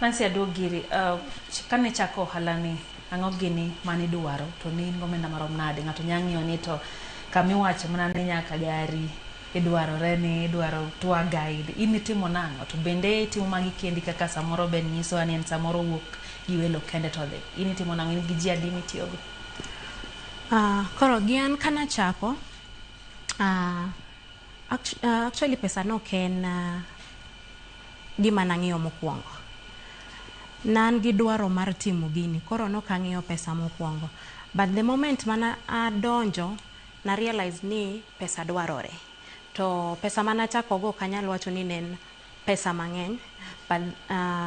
Nancy, aduog iri. Kane chako ohala ni, ang'o gini manidwaro to ne in gomenda marom nade? Ng'ato nya ng'iyo ni to kamiwacho mana ni nyaka gari idwarore, ni idwaro tour guide, in itimo nang'o? To bende itimo magi kendi, kaka samoro Ben nyisowa ni en samoro wuok gi welo kende to dhi? In itimo nang'o? In gi ji adi mitiyogo? Koro gi an kanachako, actually pesa no ok en gima nang'iyo mokwongo. Nan gi dwaro mar timo gini, koro nok ang'iyo pesa mokwongo. But the moment mana adonjo, na realize ni pesa dwarore. To pesa manachako go ok anyal wacho ni ne en pesa mang'eny. But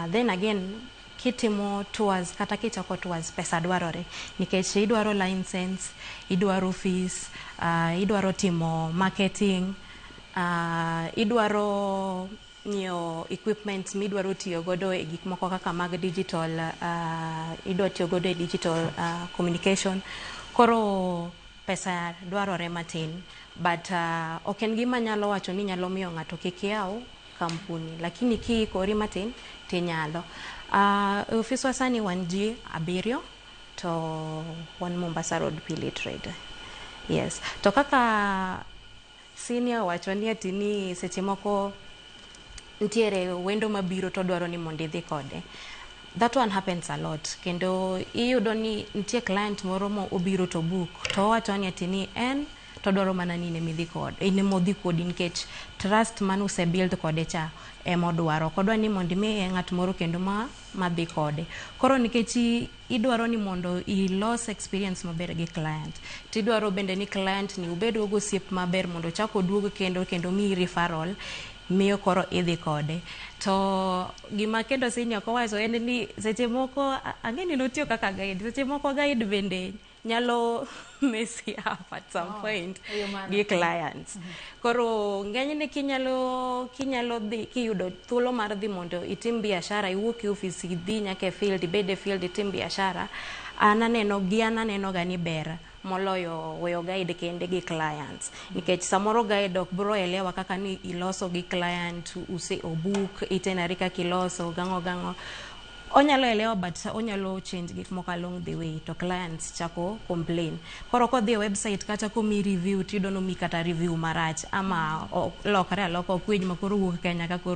then again, kitimo tours kata kichako tours, pesa dwarore nikech idwaro license, idwaro fees, idwaro timo marketing, idwaro nyiewo equipment midwaro tiyo godo e gik moko kaka mag digital, idwa tiyo godo e digital communication. Koro pesa dwarore matin, but ok en gima nyalo wacho ni nyalo miyo ng'ato kik yaw kampuni, lakini kiikori matin tinyalo. E ofiswa sani wan ji abiriyo to wan Mombasa Road, Pili Trade. Yes, to kaka senior owacho ni ati ni seche moko ntiere wendo mabiro to dwaro ni mondo idhi kode. That one happens a lot. Kendo iyudo ni nitie client moro mo obiro to book to owacho ni ati ni en to dwaro mana ni in emidhi kode, in emodhi kodi, nikech trust mane use build kode cha emodwaro. Ok odwa ni mondo imiye ng'at moro kendo ma madhi kode. Koro nikech idwaro ni mondo ilos experience maber gi client, tidwaro bende ni client ni ubed go gosiep maber mondo ochak oduog kendo kendo miyi referral, miyo koro idhi kode. To gima kendo senior ok owacho en ni seche moko ang'e ni notiyo kaka guide, seche moko guide bende nyalo mess up at some point e yo mane? Gi clients. Koro ng'enyne kinyalo dhi kiyudo thuolo mar dhi mondo itim biashara, iwuok e ofis idhi nyaka e field, ibed e field itim biashara, an aneno gi an aneno ga ni ber moloyo weyo guide kende gi clients, nikech samoro guide ok bro elewa kaka ni iloso gi client use obook itinerary kaka iloso gang'o gang'o. Onyalo elewa, but onyalo change gik moko along the way to clients chako complain. Koro kodhi e website kata komi review, tiyudo nomi kata review marach ama lokre aloka, ok winj ma koro wuok Kenya ka koro.